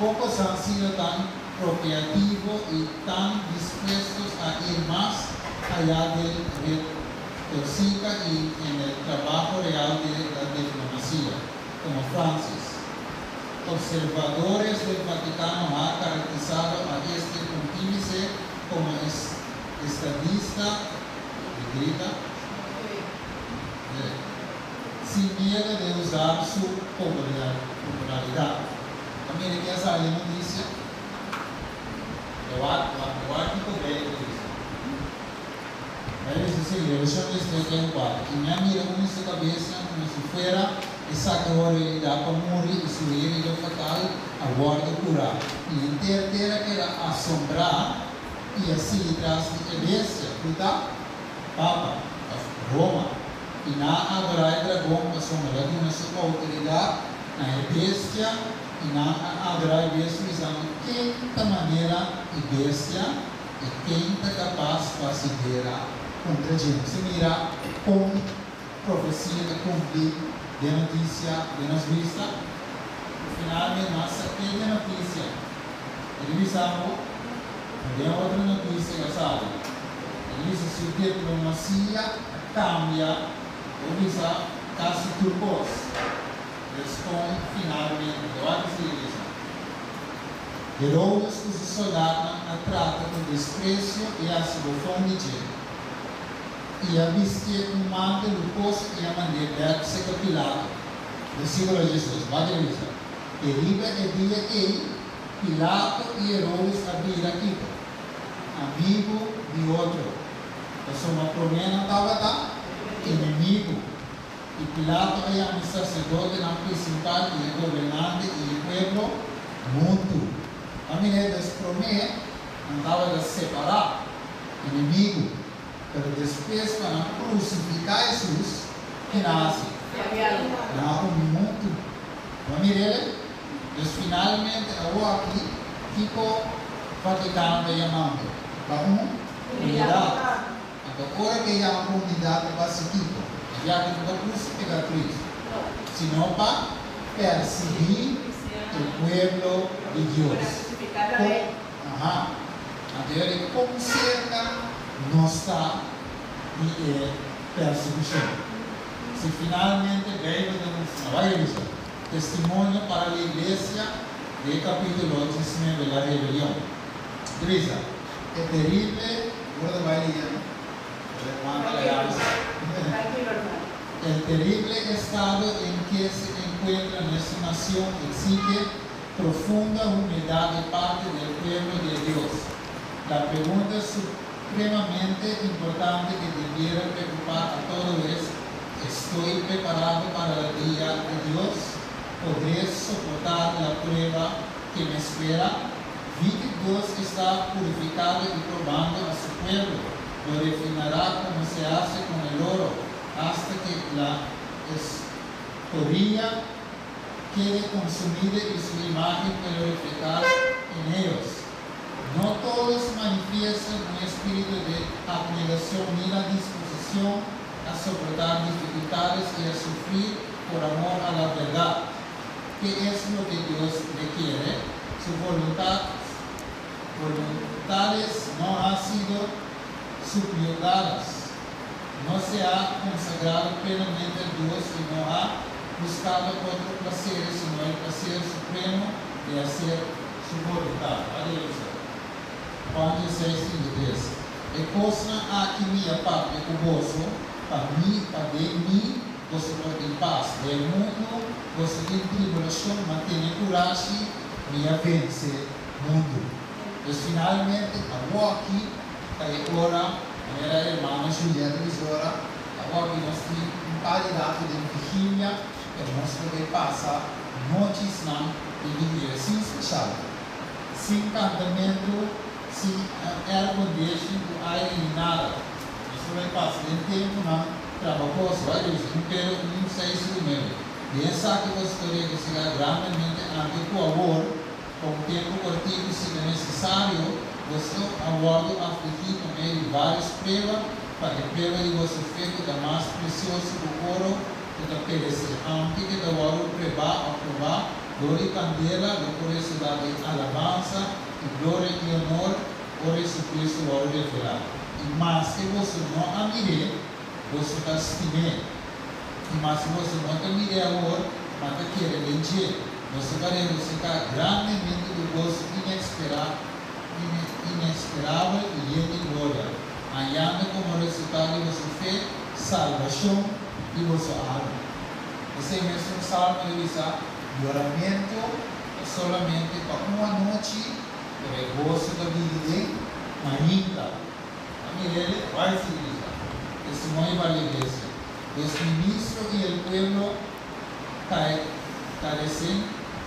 Pocos han sido tan proactivos y tan dispuestos a ir más allá del retórica y en el trabajo real de la diplomacia, como Francis. Observadores del Vaticano han caracterizado a este pontífice como estadista, grita, sin miedo de usar su popularidad. También aquí sale noticia. Lo voy a dice. Ahí dice, sí, Revelación 17, 4. Y mi a mira un su cabeza como si fuera esaki a pa muri y su herida fatal a wordo cura. Y henter tera a keda asombrá y a sigui tras di e bestia, ku ta Papa, Roma. Y nan a adorá e dragon, pasobra el a duna su outoridat na e bestia, y nan a adorá e bestia, bisando: "Ken ta manera e bestia y ken ta kapas pa hasi guera kontra dje?" Si mira kon profesia ta kumpli den notisia den nos bista, finalmente nos tin notisia. Revisamos, den otro notisia ya sabe. Dice si diplomasia kambia, revisa kasi tur kos. Responde finalmente, wak si revisa. Herodes ku su sòldánan a trat'é ku despresio i a hasi bofon di dje. I a bistié un mantel luhoso i a mand'é bèk serka Pilato. Versíkulo 16, wak revisa. I riba e dia ei, Pilato i Herodes a bira kiko? Amigu di otro. Pasobra promé nan tabata enemigu. I Pilato a yama e saserdotenan prinsipal i e gobernante i e pueblo huntu. A mira, des promé nan tabata separá, enemigu. Pero despues pa nan krusifiká Hesus, ki nan a hasi? Nan a uni huntu. A mira, dus finalmente awor aki, kiko Vatikano ta yamando? Pa un unidat. Anto, ora ku e yama unidat, pa kiko? Ya ku no ta krusifiká Kristu, sino pa persiguí e pueblo di Dios. Aha. Anto, kon serka nos ta di e persekushon? Si finalmente Beibel ta bai revisá. Testimonio para la Iglesia de capítulo 19, la rebelión. Revisa. E terrible, guarda bai leyendo. Levanta la cabeza. Tranquilo, hermano. El terrible estado en que se encuentra nuestra nación exige profunda humildad de parte del pueblo de Dios. La pregunta supremamente importante que debiera preocupar a todos es: ¿estoy preparado para el día de Dios? ¿Podré soportar la prueba que me espera? Vi que Dios está purificando y probando a su pueblo. Lo refinará como se hace con el oro, hasta que la escoria quede consumida y su imagen pueda reflejar en ellos. No todos manifiestan un espíritu de abnegación ni la disposición a soportar dificultades y a sufrir por amor a la verdad. ¿Qué es lo que Dios requiere? Su voluntad, voluntades no han sido subyugadas. No se ha consagrado plenamente a Dios y no ha buscado otro placer sino el placer supremo de hacer su voluntad. Aleluya. Juan 16, 33. E kosnan aki mi a papia ku boso, pa mi, pa den mi, boso por tin pas. Den mundu, boso tin tribulashon, ma tene kurashi, mi a vense mundu. Pues finalmente, awor aki, ta e ora, manera ruman Juliette a ora, awor aki nos tin un par di ratu di vigilia, ku nos por pasa nochinan di vigilia, sin spesial, sin kantamentu, sin air condition, ku aire ni nada. Nos bai pasa den tempunan trabahoso, bai bisa, 1 Pedro 1, 6 i 9. Den esaki boso ta regosihá grandemente, aunke ku awor, pa un tempu kòrtiku, si ta nesesario, boso a wòrdu afligí pa medio di vários prueba, pa e prueba di boso fe, ku ta mas presioso ku oro, ku ta peresé, aunke ku ta wòrdu probá òf probá. Dor di kandela lo por resultá den alabansa i gloria i honor ora Jesucristo wòrdu revelá. I maske boso no a mir'é, boso ta stim'é. I maske boso no ta mir'é awor, ma ta kere den dje, boso ta regosihá grandemente ku goso inesperá, inesperabel i yen di gloria, hañando komo resultado di boso fe salbashon di boso alma. Esei mesun salmo ta bisa, Yoramentu ta solamente pa un anochi, pero e goso ta bini den mainta. A mir'el bai sigui bisa, Testimonio pa la iglesia, Los ministro y el pueblo carecen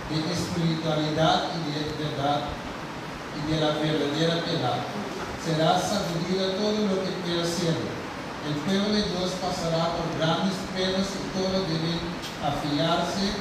de espiritualidad y de verdad y de la verdadera piedad. Será sacudida todo lo que pueda serlo. El pueblo de Dios pasará por grandes pruebas y todos deben afiarse,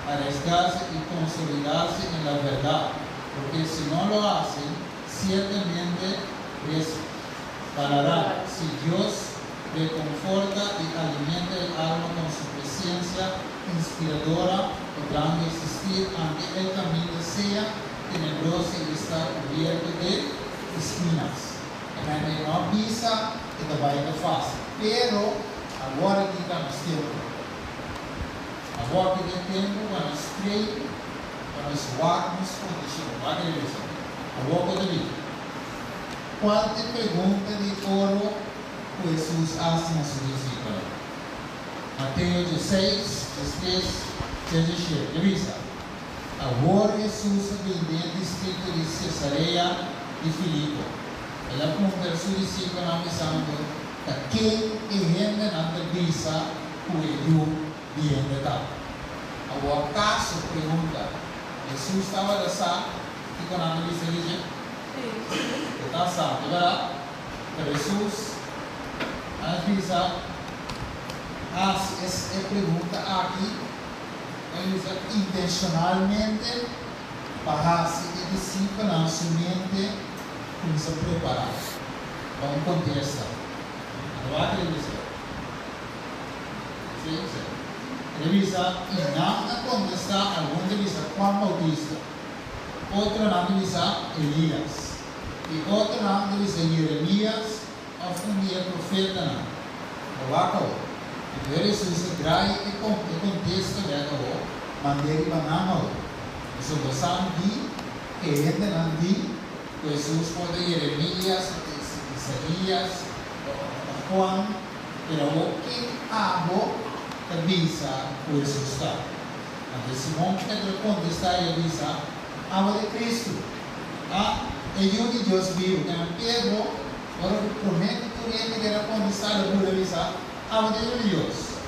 arriesgarse y consolidarse en la verdad, porque si no lo hacen, ciertamente resbalarán. Si Dios reconforta y alimenta el alma con su presencia inspiradora, podrán resistir aunque el camino sea tenebroso y está cubierto de espinas. E no a bisa ku ta bai ta fásil. Pero awor aki ta nos tempu. Awor aki ta e tempu pa nos train, pa nos wak nos kondishon. Wak e bisa. Awor ku ta bin. Kual ta e pregunta di oro ku Hesus a hasi na su disipelnan? Mateo 16, 13 te 17. E bisa. Awor Hesus a bin den e distrito di Cesarea di Filipo. El a puntra su disipelnan bisando, Ta ken e hendenan ta bisa ku e Yu di hende ta? Awor akaso, pregunta, Hesus tabata sa kiko nan ta bisa di dje? E ta sa, di bèrdat? Pero Hesus a bisa hasi e pregunta aki. El usa intenshonalmente pa hasi e disipelnan su mente kuminsá prepará pa un kontesta. Anto wak el bisa. Esei el bisa. El bisa, I nan a kontestá, algun ta bisa Juan Bautista, otronan ta bisa Elias, i otronan ta bisa Jeremias òf un di e profetanan. Bo wak awor. Anto e Hesus a drai e e kontesta bek awor, mand'é riba nan awor. Pasobra bo sa di e hendenan di ku Hesus por ta Yeremías òf ta Isaías òf ta Juan, pero awor ken abo ta bisa ku Hesus ta? Anto Simon Pedro a kontestá i a bisa, Abo ta e Kristu, a e Yu di Dios bibu. Nan Pedro. Ora ku promé ku tur hende keda kontestá, lo bula bisa, Abo ta Yu di Dios.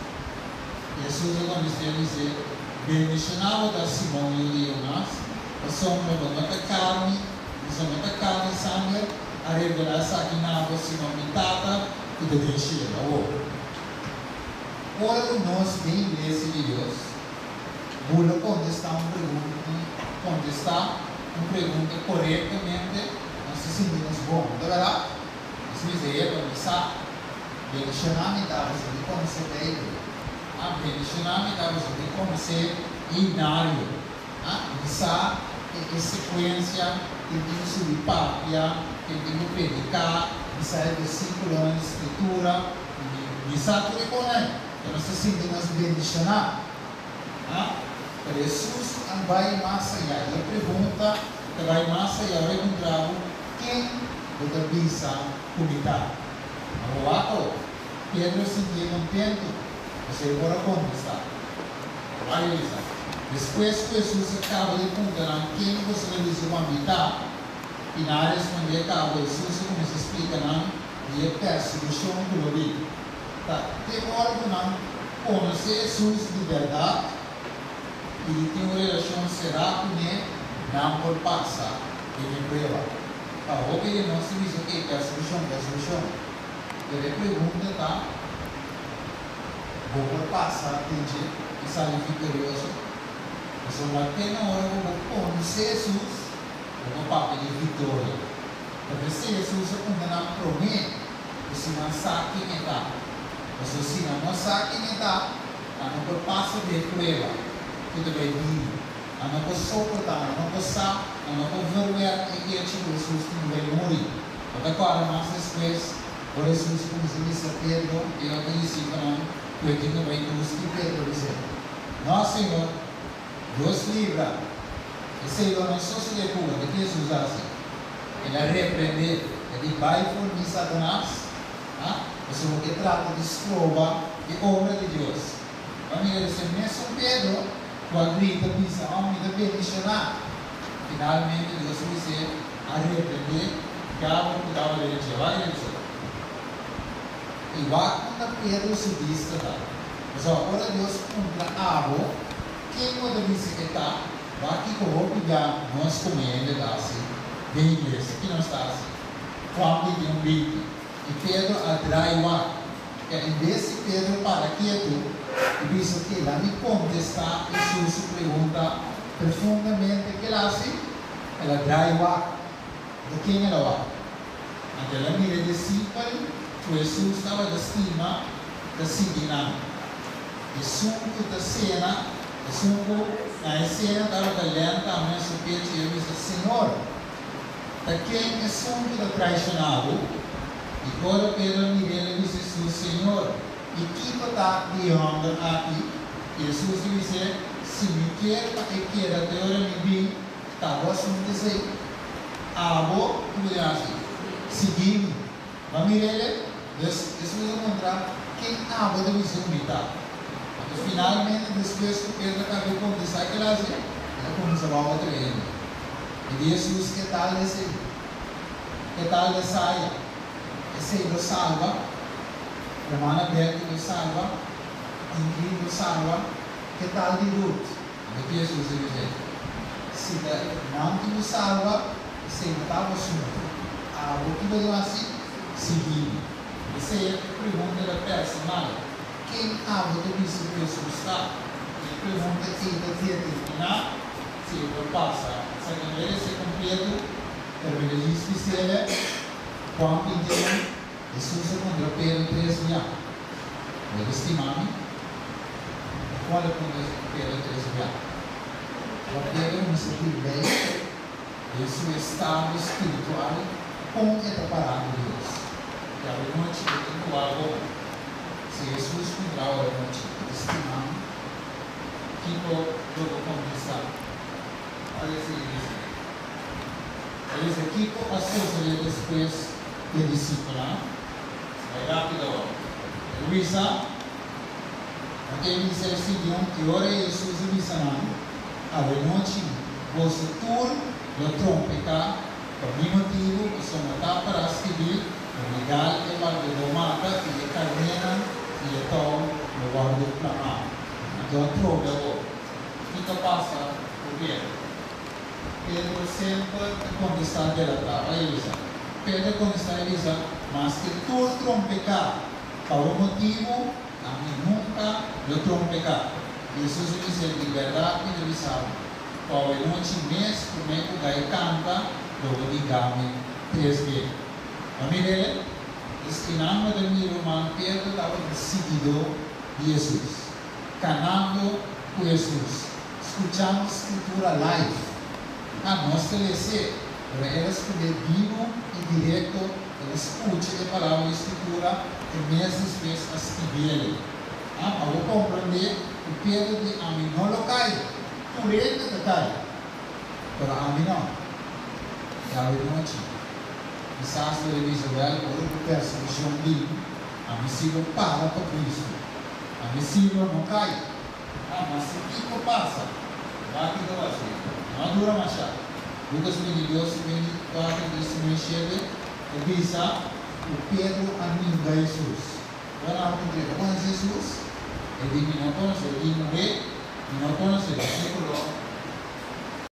Hesus a kontest'é i bis'é, Bendishoná bo ta, Simon, yu di Jonas, pasobra bo no ta karni, pasobra no ta karni i sanger a revelá esaki na bo, sino mi Tata ku ta den shelu. Awor, ora ku nos den Iglesia di Dios bula kontestá un pregunta, kontestá un pregunta korektamente, Nos ta sinti nos bon, no ta bèrdat? Nos mester heba mi sa. Bendishoná mi ta pasobra mi konosé Beibel. Ah, bendishoná mi ta pasobra mi konosé himnario. Ah, mi sa e e sekuensia ken tin ku subi papia, ken tin ku prediká, mi sa e versíkulonan di Skritura, mi mi sa tur e konan. Pero nos ta sinti nos bendishoná. Ah, pero Hesus a bai mas ayá i e pregunta ta bai mas ayá ora e puntra bo, Ken bo ta bisa ku mi ta? Abo wak awo. Pedro sintié kontentu, pasobra e por a kontestá. Wak e bisa. Despues ku Hesus a kaba di puntra nan, Ken boso ta bisa ku ami ta? I nan a respondé kaba, Hesus a kuminsá splika nan di e persekushon ku lo bin. Ta te ora ku nan konosé Hesus di bèrdat i di tin un relashon será kuné, nan por pasa den e prueba. Ta hopi di nos ta bisa, Oke, persekushon, persekushon. Pero e pregunta ta, Bo por pasa den dje i sali viktorioso? Pasobra te na ora ku bo konosé Hesus, bo por papia di viktoria. Ta p'esei Hesus a punta nan promé ku si nan sa ken e ta. Pasobra si nan no sa ken e ta, nan no por pasa di e prueba ku ta bai bini. Nan no por soportá, nan no por sa, nan no por verwerk e echo ku Hesus tin ku bai muri. Bo ta kòrda mas despues ora Hesus kuminsá bisa Pedro i e otro disipelnan ku e tin ku bai krus, ki Pedro bis'é? No, Señor, Dios libra! Esei lo no sosodé ku bo. Ke ki Hesus hasi? El a reprendé. El di, Bai for mi, Satanas! Ha? Pasobra bo ke trata di stroba e obra di Dios. Bo a mira esei mesun Pedro ku a grita bisa, Oh, mi ta bendishoná! Finalmente Dios a bis'é a reprendé diabel ku tabata den dje. Wak e I wak unda Pedro su bista ta. Pasobra ora Dios puntra abo, Ken bo ta bisa e ta? Wak kiko hopi bia nos komo hende ta hasi den iglesia. Ki nos ta hasi? Juan 21, 20. I Pedro a drai wak. Ya en bes di Pedro para ketu i bisa oke, la mi kontestá Hesus su pregunta profundamente, ke el a hasi? El a drai wak. Anto ken el a wak? Anto el a mira e disipel ku Hesus tabata stima ta sigui nan. Esun ku ta sena, esun ku na e sena tabata lèn tambe na su pechu i a bisa, Señor, Ta ken esun ku ta traishoná bo? I ora Pedro a mir'é, el a bisa Hesus, Señor, i kiko ta di e hòmber aki? I Hesus a bis'é, Si mi kier pa e keda te ora mi bin, ta bo asuntu esei. Abo, ki bo tin hasi? Sigui mi. Bo a mir'é? Dus, Hesus a puntra, Ken abo ta bisa ku mi ta? Anto finalmente, despues ku Pedro a kaba di kontestá e klas ei, el a kuminsá wou otro hende. I di Hesus, Ke tal esei? Ke tal esaya? Esei lo salba? Hermana Betty lo salba? Ingrid lo salba? Ke tal di Ruth? Anto ki Hesus a bis'é, Si ta nan tin ku salba, esei no ta bo asuntu. Abo ki bo ta hasi? Sigui mi. Esei e pregunta ta personal. Ken abo ta bisa ku Hesus ta? I e pregunta ei ta determiná si e por pasa. Esaki no merese kompletu, pero mi ta djis bis'el, Juan 21, Hesus a puntra Pedro tres bia, Bo ta stima mi? Juan a puntra Pedro tres bia. Ora Pedro mester tin lei den su estado spiritual kon e ta pará ku Dios. I awenochi bo tin ku wak bon. Si Hesus puntra bo awenochi, Bo ta stima mi? Kiko lo bo kontestá? Ora e sigui bisa, E bisa, Kiko a sosodé despues ku e disipelnan? Bai rápido awor. El bisa, Oke bisa e Simeon, i ora Hesus a bisa nan, Awenochi boso tur lo trompeká pa mi motibu, pasobra ta pará skibí, Lo mi dal e wardadó mata, i e karnénan di e tou lo wòrdu plamá. Anto atrobe awor, kiko a pasa ku Pedro? Pedro semper ta kontestá delatá. Bai e bisa. Pedro a kontestá i bisa, Maske tur trompeká pa bo motibu, ami nunka lo trompeká. Hesus a bis'é, Di bèrdat mi ta bisa bo, ku awenochi mes promé ku gai kanta, lo bo digá mi tres be. Ma mir'é, esquinan bo ta mira ruman Pedro tabata un siguidó di Hesus, kanando ku Hesus, skuchando Skritura live. Ah, nos ta les'é, pero el a skuch'é bibu i direkto, el a skucha e palabra di Skritura i mes despues a skibi'el. Ah, pa bo komprendé ku Pedro di ami no lo kai, tur hende ta kai, pero ami no. Djawe nochi, kisas bo ta bisa, Wèl, ora ku persekushon bin, ami si lo para pa Kristu. Ami si lo no kai. Ah, ma si kiko pasa? Wak kiko pasa. No a dura mashá. Lukas 22, 24 i 37 ta bisa ku Pedro a ninga Hesus. Ora nan a puntr'é, Bo konosé Hesus? E di, Mi no konosé. E di, Muhé, mi no konosé. Disípulo.